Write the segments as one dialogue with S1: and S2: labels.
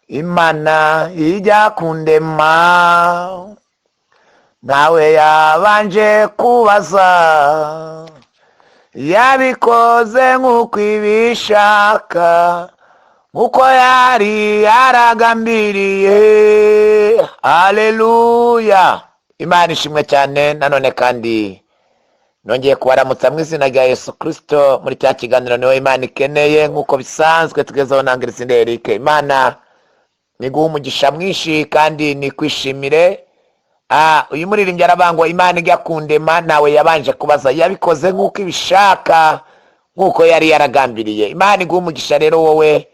S1: Imana ijya kundema ntawe yabanje kubaza, yabikoze nk'uko ibishaka, nk'uko yari yaragambiriye. Haleluya! Imana ishimwe cyane. Nanone kandi nongeye kubaramutsa mu izina rya Yesu Kirisito muri cya kiganiro Niwe Imana Ikeneye, nk'uko bisanzwe tugezeho. Nangiriza Eric. Imana niguha umugisha mwinshi kandi nikwishimire. Uyu muririmbyi arabangwa: Imana ijya kundema nawe yabanje kubaza, yabikoze nk'uko ibishaka, nk'uko yari yaragambiriye. Imana iguha umugisha. Rero wowe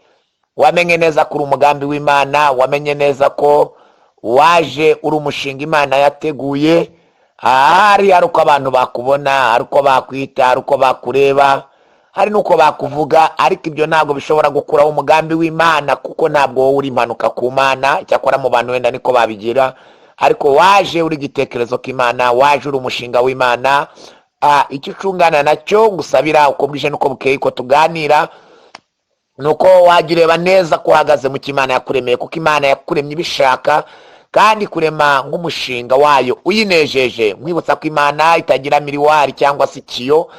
S1: wamenye neza ko uri umugambi w'Imana, wamenye neza ko waje uri umushinga Imana yateguye, ahari hari uko abantu bakubona, hari uko bakwita, hari uko bakureba, hari n'uko bakuvuga, ariko ibyo ntabwo bishobora gukuraho umugambi w'Imana, kuko ntabwo wowe uri impanuka ku Mana. Icyakora mu bantu wenda niko babigira, ariko waje uri igitekerezo k'Imana, waje uri umushinga w'Imana. Icyo ucungana nacyo ngusabira uko bwije n'uko bukeye ko tuganira, ni uko wajya ureba neza ko uhagaze mu cyo Imana yakuremeye, kuko Imana yakuremye ibishaka kandi kurema nk'umushinga wayo uyinejeje. Nkwibutsa ko Imana itagira miroir cyangwa se ikiyo.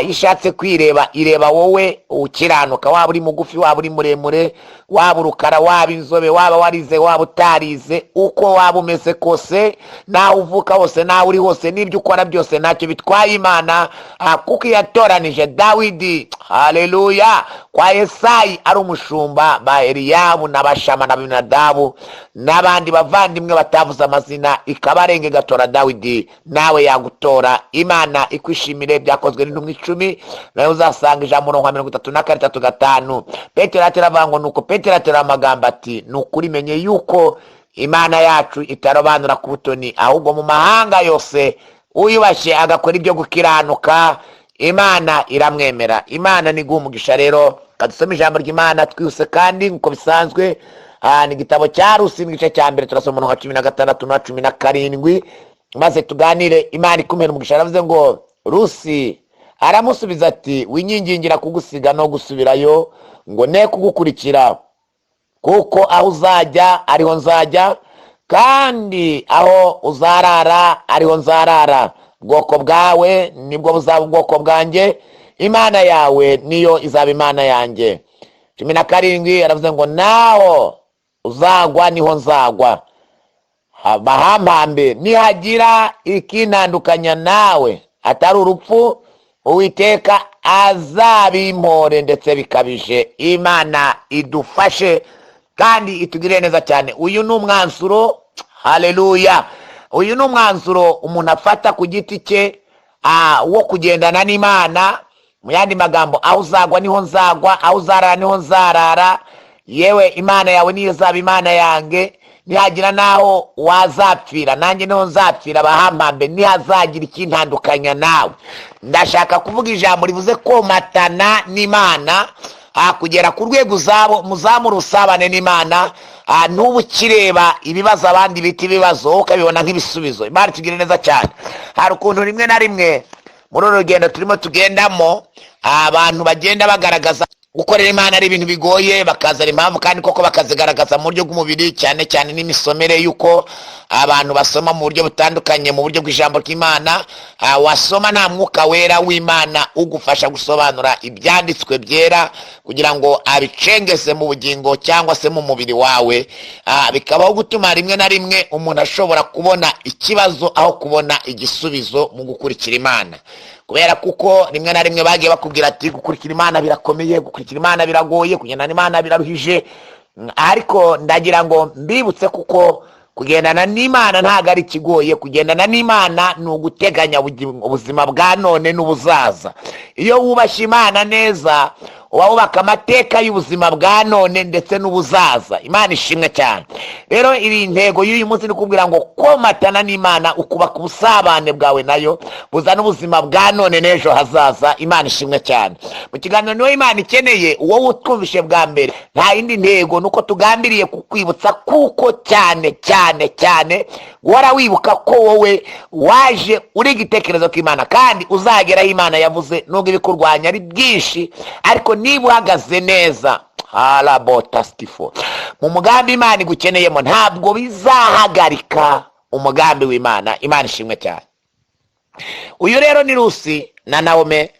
S1: Iyo ishatse kwireba, ireba wowe ukiranuka, waba uri mugufi, waba uri muremure, waba urukara, waba inzobe, waba warize, waba utarize, uko waba umeze kose, naho uvuka hose, naho uri hose, n'ibyo ukora byose, ntacyo bitwaye Imana, kuko yatoranije Dawidi, haleluya, kwa Yesayi ari umushumba, ba Eliyabu n'Abashama na Abinadabu n'abandi bavandimwe batavuze amazina, ikabarenga igatora Dawidi, nawe yagutora. Imana ikwishimire. Byakozwe n'Intumwa 10, nawe uzasanga ijambo umurongo wa 34, 3, 5. Petero ateravuga ngo: "Nuko Petero atera amagambo ati: 'Ni ukuri menye yuko Imana yacu itarobanura ku butoni, ahubwo mu mahanga yose uyubashye agakora ibyo gukiranuka, Imana iramwemera.'" Imana ni umugisha. Rero kadusome ijambo ry'Imana twihuse kandi nk'uko bisanzwe. Ni igitabo cya Rusi, n'igice cya mbere, turasoma umurongo wa 16 na 17, maze tuganire. Imana ikumira umugisha. Aravuze ngo: Rusi aramusubiza ati: "Winyingingira kugusiga no gusubirayo ngo ne kugukurikira, kuko aho uzajya ariho nzajya, kandi aho uzarara ariho nzarara. Ubwoko bwawe nibwo buzaba ubwoko bwanjye, Imana yawe niyo izaba Imana yanjye." 17, aravuze ngo: "Naho uzagwa niho nzagwa, bahampambe nihagira ikintandukanya nawe atari urupfu. Uwiteka azabimpore ndetse bikabije." Imana idufashe kandi itugirire neza cyane. Uyu ni umwanzuro, haleluya, uyu ni umwanzuro umuntu afata ku giti cye wo kugendana n'Imana. Mu yandi magambo, aho uzagwa niho nzagwa, aho uzarara niho nzarara, yewe Imana yawe niyo izaba Imana yanjye. Nihagira n'aho wazapfira, nanjye niho nzapfira, bahampambe nihazagira ikintandukanya nawe. Ndashaka kuvuga ijambo rivuze komatana n'Imana, kugera ku rwego uzabo muzamura usabane n'Imana, ntuba ukireba ibibazo abandi bita ibibazo, wowe ukabibona nk'ibisubizo. Imana itugire neza cyane. Hari ukuntu rimwe na rimwe muri uru rugendo turimo tugendamo, abantu bagenda bagaragaza gukorera Imana ari ibintu bigoye, bakazana impamvu kandi koko bakazigaragaza mu buryo bw'umubiri, cyane cyane n'imisomere y'uko abantu basoma mu buryo butandukanye, mu buryo bw'ijambo ry'Imana. Wasoma nta Mwuka Wera w'Imana ugufasha gusobanura ibyanditswe byera kugira ngo abicengeze mu bugingo cyangwa se mu mubiri wawe, bikabaho gutuma rimwe na rimwe umuntu ashobora kubona ikibazo aho kubona igisubizo mu gukurikira Imana, kubera kuko rimwe na rimwe bagiye bakubwira ati: "Gukurikira Imana birakomeye, gukurikira Imana biragoye, kugendana n'Imana biraruhije." Ariko ndagira ngo mbibutse kuko kugendana n'Imana ntabwo ari ikigoye. Kugendana n'Imana ni uguteganya ubuzima bwa none n'ubuzaza. Iyo wubashye Imana neza, uba wubaka amateka y'ubuzima bwa none ndetse n'ubuzaza. Imana ishimwe cyane. Rero iri ntego y'uyu munsi ni ukubwira ngo komatana n'Imana, ukubaka ubusabane bwawe nayo buzana ubuzima bwa none n'ejo hazaza. Imana ishimwe cyane. Mu kiganiro Niwe Imana Ikeneye, wowe utwumvishe bwa mbere, nta yindi ntego ni uko tugambiriye kukwibutsa kuko cyane cyane cyane guhora wibuka ko wowe waje uri igitekerezo k'Imana kandi uzageraho Imana yavuze, nubwo ibikurwanya ari byinshi, ariko Niba uhagaze neza harabotastifo mu mugambi Imana igukeneyemo, ntabwo bizahagarika umugambi w'Imana. Imana ishimwe cyane. Uyu rero ni Rusi na Nawome.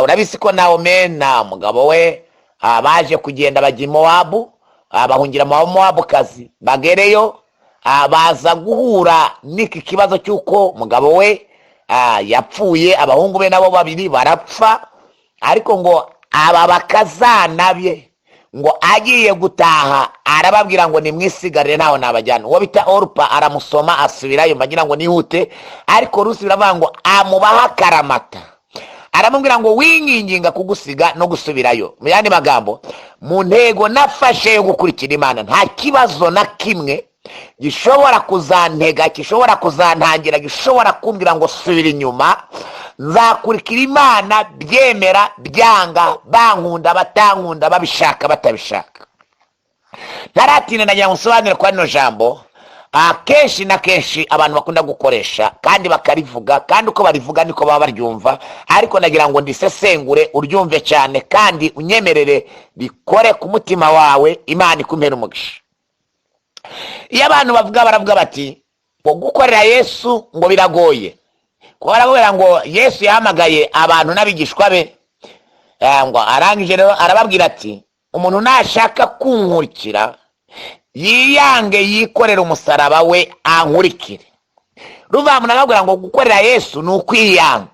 S1: Urabizi ko Nawome na mugabo we baje kugenda bajya i Mowabu, bahungira mu Mowabukazi. Bagereyo baza guhura n'iki kibazo cy'uko umugabo we yapfuye, abahungu be nabo babiri barapfa. Ariko ngo aba bakazana bye, ngo agiye gutaha arababwira ngo nimwisigarire, ntaho nabajyana. Uwo bita Orupa aramusoma asubirayo. Mbagira ngo nihute, ariko Rusi biravuga ngo amubaho akaramata, aramubwira ngo winginginga kugusiga no gusubirayo. Mu yandi magambo, mu ntego nafashe yo gukurikira Imana, nta kibazo na kimwe gishobora kuzantega, gishobora kuzantangira, gishobora kumbwira ngo subira inyuma. Nzakurikira Imana byemera byanga, bankunda batankunda, babishaka batabishaka. Ntaratinda, nagira ngo nsobanure kwa rino jambo akenshi na kenshi abantu bakunda gukoresha kandi bakarivuga, kandi uko barivuga niko baba baryumva. Ariko nagira ngo ndisesengure uryumve cyane kandi unyemerere rikore ku mutima wawe. Imana ikumpera umugisha. Iyo abantu bavuga, baravuga bati ngo gukorera Yesu ngo biragoye, kuko barakubwira ngo Yesu yahamagaye abantu n'abigishwa be, ngo arangije rero arababwira ati umuntu nashaka kunkurikira yiyange, yikorere umusaraba we, ankurikire. Ruva arababwira ngo gukorera Yesu ni ukwiyanga.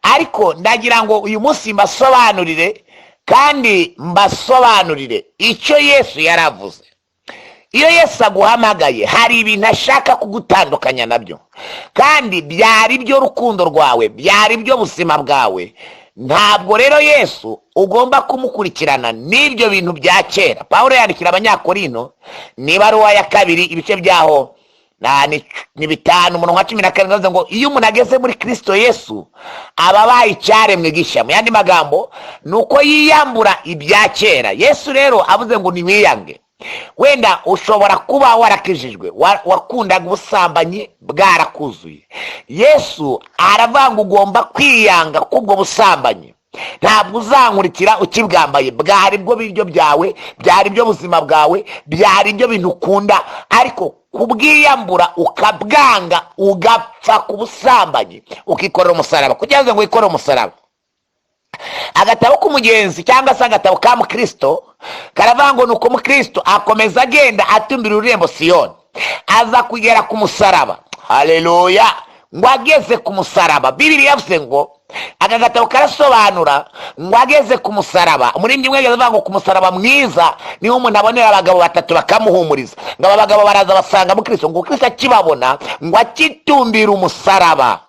S1: Ariko ndagira ngo uyu munsi mbasobanurire, kandi mbasobanurire icyo Yesu yaravuze. Iyo Yesu aguhamagaye, hari ibintu ashaka kugutandukanya nabyo, kandi byari byo rukundo rwawe, byari byo buzima bwawe. Ntabwo rero Yesu ugomba kumukurikirana n'ibyo bintu bya kera. Paul yandikira Abanyakorino n'ibaruwa ya kabiri, ibice byaho ni 5, umurongo wa 17, avuze ngo iyo umuntu ageze muri Kirisito Yesu aba abaye icyaremwe gishya. Mu yandi magambo, ni uko yiyambura ibya kera. Yesu rero avuze ngo ntiwiyange. Wenda ushobora kuba warakijijwe, wakundaga ubusambanyi bwarakuzuye. Yesu aravuga ngo ugomba kwiyanga k'ubwo busambanyi, ntabwo uzankurikira ukibwambaye. Bwari bwo biryo byawe, byari byo buzima bwawe, byari byo bintu ukunda, ariko kubwiyambura ukabwanga, ugapfa ku busambanyi, ukikorera umusaraba. Kugira ngo wikorere umusaraba, agatabo k'umugenzi cyangwa se agatabo ka mukristo karavuga ngo nuko mukristo akomeza agenda atumbira ururembo Siyoni, aza kugera ku musaraba. Haleluya! Ngo ageze ku musaraba, Bibiri yavuze ngo aka gatabo karasobanura ngo ageze ku musaraba, umuririmbyi umwe avuga ngo ku musaraba mwiza niho umuntu abonera abagabo batatu bakamuhumuriza. Ngo aba bagabo baraza basanga mukristo, ngo Kristo akibabona, ngo akitumbira umusaraba,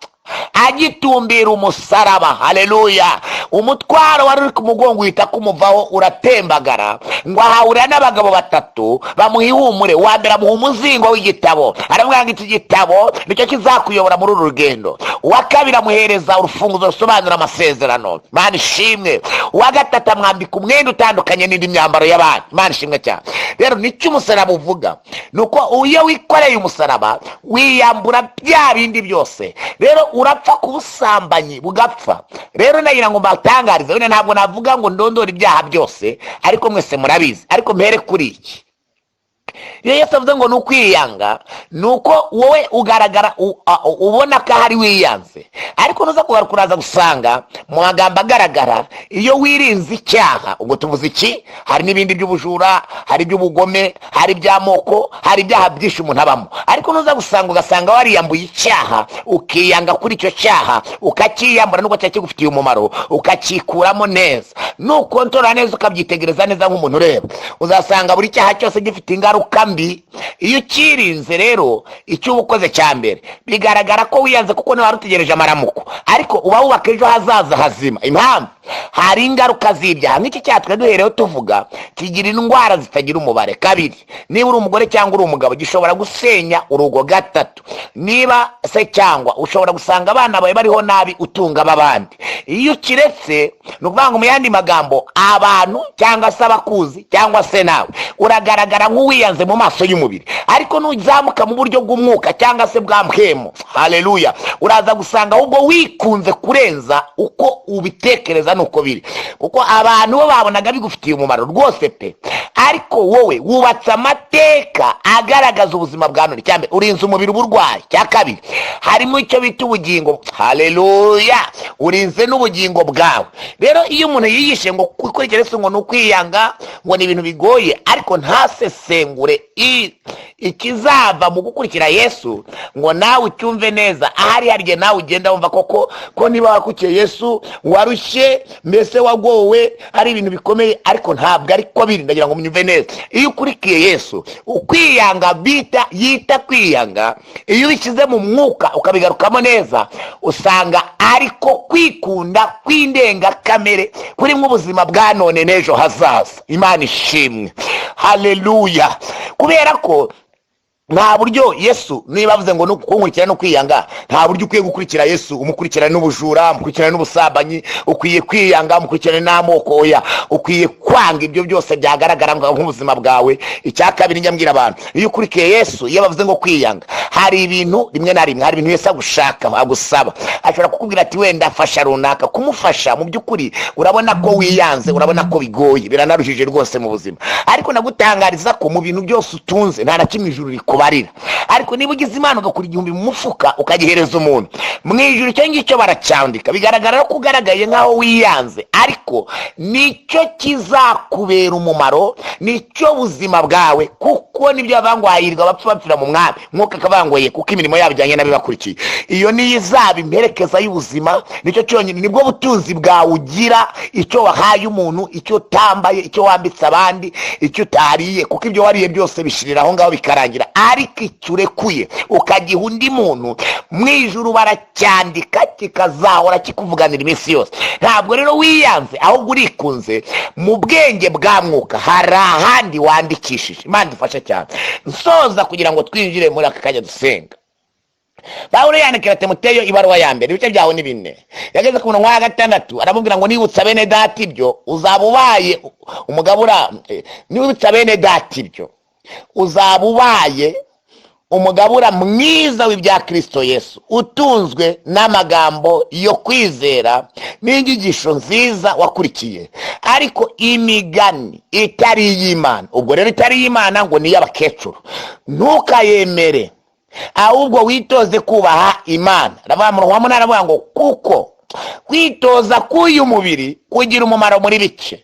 S1: agitumbira umusaraba, haleluya, umutwaro wari uri ku mugongo uhita kumuvaho uratembagara. Ngo ahahurira n'abagabo batatu bamuha ihumure. Uwa mbere amuha umuzingo w'igitabo, aramubwira ngo iki gitabo nicyo kizakuyobora muri uru rugendo. Uwa kabiri amuhereza urufunguzo rusobanura amasezerano. Imana ishimwe. Uwa gatatu amwambika umwenda utandukanye n'indi myambaro y'abandi. Imana ishimwe cyane. Rero nicyo umusaraba uvuga, ni uko iyo wikoreye umusaraba wiyambura bya bindi byose, rero urapfa ku busambanyi bugapfa. Rero nagira ngo mbatangarize, wenda ntabwo navuga ngo ndondore ibyaha byose, ariko mwese murabizi. Ariko mpere kuri iki: iyo Yesu avuze ngo ni ukwiyanga, ni uko wowe ugaragara ubona ko ahari wiyanze, ariko nuza kugaruka uraza gusanga mu magambo agaragara, iyo wirinze icyaha, ubwo tuvuze iki? Hari n'ibindi by'ubujura, hari iby'ubugome, hari iby'amoko, hari ibyaha byinshi umuntu abamo. Ariko nuza gusanga ugasanga wariyambuye icyaha, ukiyanga kuri icyo cyaha, ukacyiyambura nubwo cyari kigufitiye umumaro, ukacyikuramo neza, nukontorora neza, ukabyitegereza neza nk'umuntu ureba, uzasanga buri cyaha cyose gifite ingaruka mbi. Iyo ucyirinze rero, icyo uba ukoze cya mbere, bigaragara ko wiyanze, kuko niba wari utegereje amaramuko, ariko uba wubaka ejo hazaza hazima. Impamvu hari ingaruka z'ibyaha, nk'iki cyaha twe duhereyeho tuvuga, kigira indwara zitagira umubare. Kabiri, niba uri umugore cyangwa uri umugabo, gishobora gusenya urugo. Gatatu, niba se cyangwa ushobora gusanga abana bawe bariho nabi, utunga ab'abandi. Iyo ukiretse, ni ukuvuga ngo mu yandi magambo, abantu cyangwa se abakuzi cyangwa se nawe uragaragara nk'uwiyanze mu maso y'umubiri. Ariko nuzamuka mu buryo bw'umwuka cyangwa se bwa mpemu, haleluya, uraza gusanga ahubwo wikunze kurenza uko ubitekereza nuko biri, kuko abantu bo babonaga bigufitiye umumaro rwose pe. Ariko wowe wubatse amateka agaragaza ubuzima bwa none. Cyambere, urinze umubiri uburwayi. Cya kabiri, harimo icyo bita ubugingo, haleluya, urinze n'ubugingo bwawe. Rero iyo umuntu yiyishe ngo gukurikira Yesu ngo ni ukwiyanga, ngo ni ibintu bigoye, ariko ntasesengure ikizava mu gukurikira Yesu ngo nawe ucyumve neza, ahari harya nawe ugenda wumva koko ko niba wakurikiye Yesu warushye, mbese wagowe, ari ibintu bikomeye, ariko ntabwo ariko biri. Ndagira ngo munyumve neza. Iyo ukurikiye Yesu, ukwiyanga bita yita kwiyanga, iyo ubishyize mu mwuka ukabigarukamo neza, usanga ariko kwikunda kw'indengakamere kurimo ubuzima bwa none n'ejo hazaza. Imana ishimwe, haleluya. Kubera ko nta buryo Yesu niba avuze ngo kunkurikira no kwiyanga, nta buryo ukwiye gukurikira Yesu umukurikirane n'ubujura, umukurikirane n'ubusambanyi. Ukwiye kwiyanga, umukurikirane n'amoko? Oya, ukwiye kwanga ibyo byose byagaragara nk'ubuzima bwawe. Icya kabiri njya mbwira abantu, iyo ukurikiye Yesu, iyo bavuze ngo kwiyanga, hari ibintu rimwe na rimwe, hari ibintu Yesu agushaka, agusaba. Ashobora kukubwira ati wenda fasha runaka. Kumufasha mu by'ukuri urabona ko wiyanze, urabona ko bigoye, biranaruhije rwose mu buzima. Ariko nagutangariza ko mu bintu byose utunze nta na kimwe ijuru rikubarira. Ariko niba ugize Imana ugakura 1000 mu mufuka ukagihereza umuntu, mu ijuru icyo ngicyo baracyandika. Bigaragara ko ugaragaye nk'aho wiyanze, ariko nicyo kizakubera umumaro, nicyo buzima bwawe, kuko nibyo bavuga ngo hahirwa abapfa bapfira mu Mwami. Mwuka akavuga ngo ye, kuko imirimo yabo ijyanye n'abibakurikiye. Iyo niyo izaba imperekeza y'ubuzima, nicyo cyonyine, nibwo butunzi bwawe ugira: icyo wahaye umuntu, icyo utambaye, icyo wambitse abandi, icyo utariye, kuko ibyo wariye byose bishirira aho ngaho bikarangira. Ariko icyo urekuye ukagiha undi muntu, mu ijuru baracyandika, kikazahora kikuvuganira iminsi yose. Ntabwo rero wiyanze, ahubwo urikunze. Mu bwenge bwa mwuka hari ahandi wandikishije. Imana idufashe cyane. Nsoza kugira ngo twinjire muri aka kanya dusenga, Pawulo yandikira Timoteyo ibaruwa ya mbere, ibice byawe ni 4, yageze ku murongo wa 6, aramubwira ngo nibutsa bene data ibyo uzaba ubaye umugabura, nibutsa bene data ibyo uzaba ubaye umugabura mwiza w'ibya Kirisito Yesu, utunzwe n'amagambo yo kwizera n'inyigisho nziza wakurikiye. Ariko imigani itari iy'Imana, ubwo rero itari iy'Imana ngo ni iy'abakecuru, ntukayemere, ahubwo witoze kubaha Imana. Aravuga mu wa 8, aravuga ngo kuko kwitoza k'uyu mubiri kugira umumaro muri bike,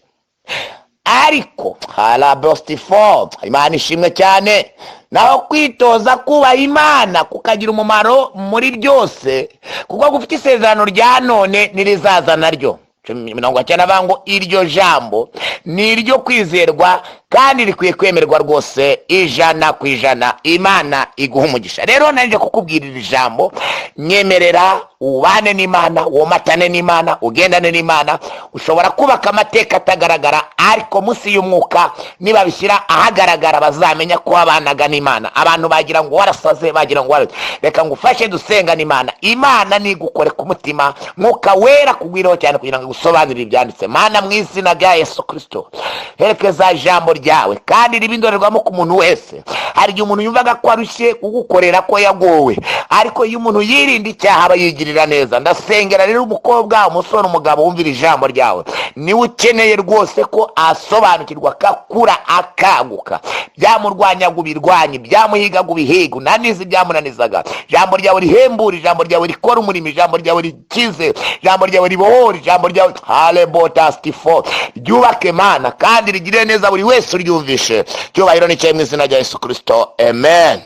S1: ariko harabostifo. Imana ishimwe cyane. Naho kwitoza kubaha Imana kukagira umumaro muri byose, kuko gufite isezerano rya none n'irizaza naryo. 90 avuga ngo iryo jambo ni iryo kwizerwa kandi rikwiye kwemerwa rwose 100%. Imana iguha umugisha. Rero nanjye kukubwira iri jambo, nyemerera ubane n'Imana, womatane n'Imana, ugendane n'Imana. Ushobora kubaka amateka atagaragara, ariko munsi y'umwuka nibabishyira ahagaragara bazamenya ko wabanaga n'Imana. Abantu bagira ngo warasaze, bagira ngo warasaze. Reka ngufashe dusenga n'Imana. Imana nigukore ku mutima, Mwuka Wera kugwiraho cyane kugira ngo igusobanurire ibyanditse. Mana, mu izina rya Yesu Kirisito, herekeza ijambo ryawe kandi ribe indorerwamo ku muntu wese. Hari igihe umuntu yumvaga ko arushye kugukorera, ko yagowe, ariko iyo umuntu yirinda icyaha aba yigirira neza. Ndasengera rero umukobwa, umusore, umugabo wumvira ijambo ryawe, niwe ukeneye rwose ko asobanukirwa, akakura, akanguka. Byamurwanyaga ubirwanye, byamuhigaga ubihiga, unaniza ibyamunanizaga. Ijambo ryawe rihembura, ijambo ryawe rikora umurimo, ijambo ryawe rikize, ijambo ryawe ribohora, ijambo ryawe halebotastifo ryubake, Mana, kandi rigirire neza buri wese uryumvishe. Cyubahiro n'icyayi mu izina rya Yesu Kirisito, amen.